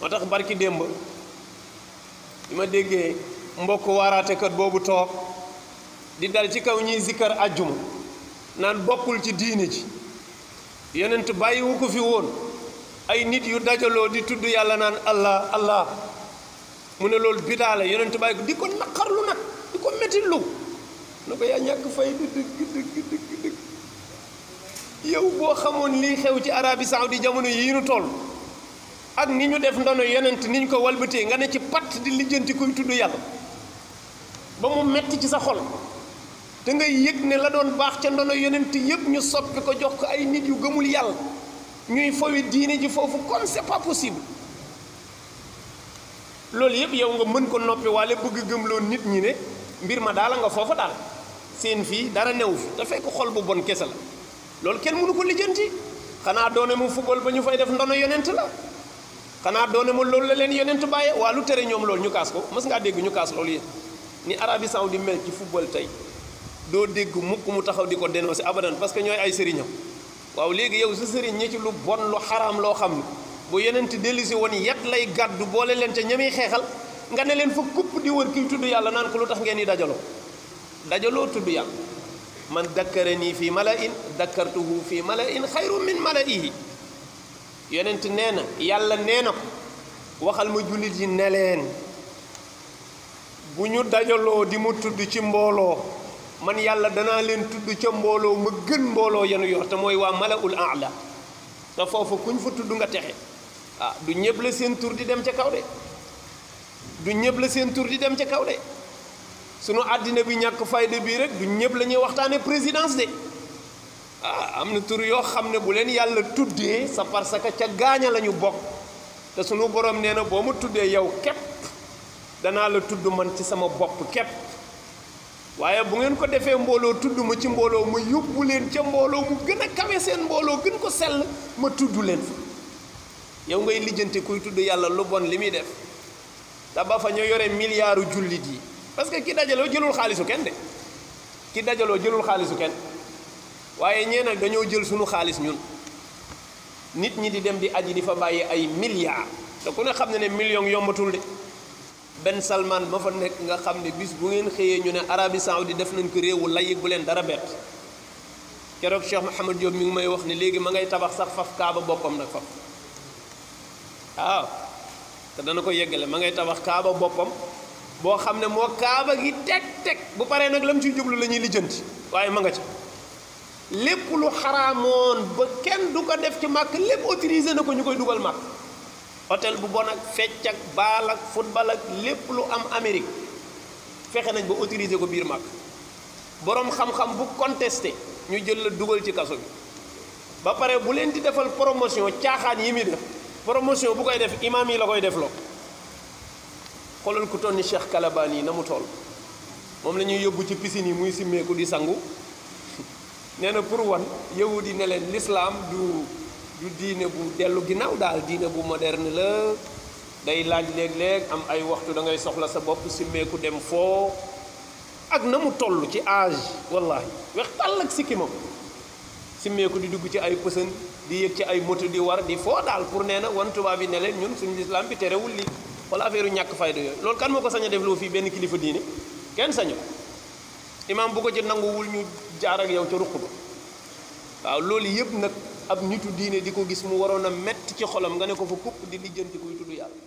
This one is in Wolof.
moo tax barki démb bi ma déggee mbokk waaraatekat boobu toog di dal ci kaw ñiy zikkar àjjuma naan bokkul ci diine ji yonent bàyyiwu ko fi woon ay nit yu dajaloo di tudd yàlla naan allah allah mu ne loolu bidaa la yonent bàyyi ko di ko naqarlu nag di ko metitlu na ko yaa ñàkk fay dëgg yow boo xamoon lii xew ci Arabie Saoudite jamono yii nu toll ak ni ñu def ndono yonent ni ñu ko walbatee nga ne ci patt di lijjanti kuy tudd yàlla ba mu metti ci sa xol te ngay yëg ne la doon baax ca ndono yonent yëpp ñu soppi ko jox ko ay nit yu gëmul yàlla ñuy fowi diine ji foofu kon c'est pas possible loolu yëpp yow nga mën ko noppi waale bëgg gëmloo nit ñi ne mbir ma daala nga foofa daal seen fii dara new fi te fekk xol bu bon kese la loolu kenn mënu ko lijjanti xanaa doone mu football ba ñu fay def ndono yonent la xanaa doone ma loolu la leen yonent bàyyee waa lu tere ñoom loolu ñu kaas ko mës ngaa dégg ñu kaas loolu yéen ni Arabie Saoudite mel ci football tey doo dégg mukk mu taxaw di ko dénoncer abadan parce que ñooy ay sëriñam waaw léegi yow sa sëriñ ñi ci lu bon lu xaraam loo xam ne bu yonent dellusi woon yet lay gàddu boole leen ca ñami xeexal nga ne leen fa kupp di wër kiy tudd yàlla naan ko lu tax ngeen di dajaloo tudd yàlla man dakkarani fi mala'in dakkartuhu fi mala'in xayru min mala'ihi yonent nee na yàlla nee na ko waxal ma jullit yi ne leen bu ñu dajaloo di mu tudd ci mbooloo man yàlla danaa leen tudd ca mbooloo ma gën mbooloo yenu yor te mooy waa mala'ul a'la te foofu kuñ fa tudd nga texe ah du ñëpp la seen tur di dem ca kaw de du ñëpp la seen tur di dem ca kaw de sunu àddina bi ñàkk fayda bii rek du ñëpp la ñuy waxtaane présidence de ah am na tur yoo xam ne bu leen yàlla tuddee sa parce que ca gaaña la ñu bokk te sunu borom nee na boo ma tuddee yow képp danaa la tudd man ci sama bopp képp waaye bu ngeen ko defee mbooloo tudd ma ci mbooloo ma yóbbu leen ca mbooloo mu gën a kawe seen mbooloo gën ko sell ma tudd leen fa yow ngay lijjanti kuy tudd yàlla lu bon li muy def te ba fa ñoo yore milliards jullit yi parce que ki dajaloo jëlul xaalisu kenn de ki dajaloo jëlul xaalisu kenn waaye ñee nag dañoo jël sunu xaalis ñun nit ñi di dem di aji di fa bàyyi ay milliards te ku ne xam ne ne million yombatul de Ben Salman ma fa nekk nga xam ne bis bu ngeen xëyee ñu ne Arabie Saoudite def nañ ko réewu layig bu leen dara bett keroog Cheikh Mouhamed Diop mi ngi may wax ne léegi ma ngay tabax sax faf kaaba boppam nag faf waaw te dana ko yeggale ma ngay tabax kaaba boppam boo xam ne moo kaaba gi teg bu paree nag lam ciy jublu la ñuy lijjanti waaye ma nga ca lépp lu xaraamoon ba kenn du ko def ci màkk lépp autorisé na ko ñu koy dugal màkk hôtel bu bon ak fecc ak baal ak football ak lépp lu am Amérique fexe nañ ba autorisé ko biir màkk boroom xam-xam bu contesté ñu jël la dugal ci kaso bi ba pare bu leen di defal promotion caaxaan yi muy def promotion bu koy def imaam yi la koy def loo xoolal ku toll ni Cheikh Kalabani yi na mu toll moom la ñuy yóbbu ci piscine yi muy simmeeku di sangu nee na pour wan yahud yi ne leen l'islam du diine bu dellu ginnaaw daal diine bu moderne la day laaj léeg-léeg am ay waxtu da ngay soxla sa bopp simmeeku dem foo ak na mu toll ci âge wallahi wex tàll ak sikkimam simmeeku di dugg ci ay pësën di yëg ci ay moto di war di foo daal pour nee na wan tubaab bi ne leen ñun suñu l'islam bi terewul li wala affaire yu ñàkk fayda yooyu loolu kan moo ko sañ a def loo fii benn kilifa diine kenn sañu imaam bu ko ci nanguwul ñu jaar ak yow ca ruq ba waaw loolu yëpp nag ab nitu diine di ko gis mu waroon a metti ci xolam nga ne ko fa kupp di lijjanti kuy tudd yàlla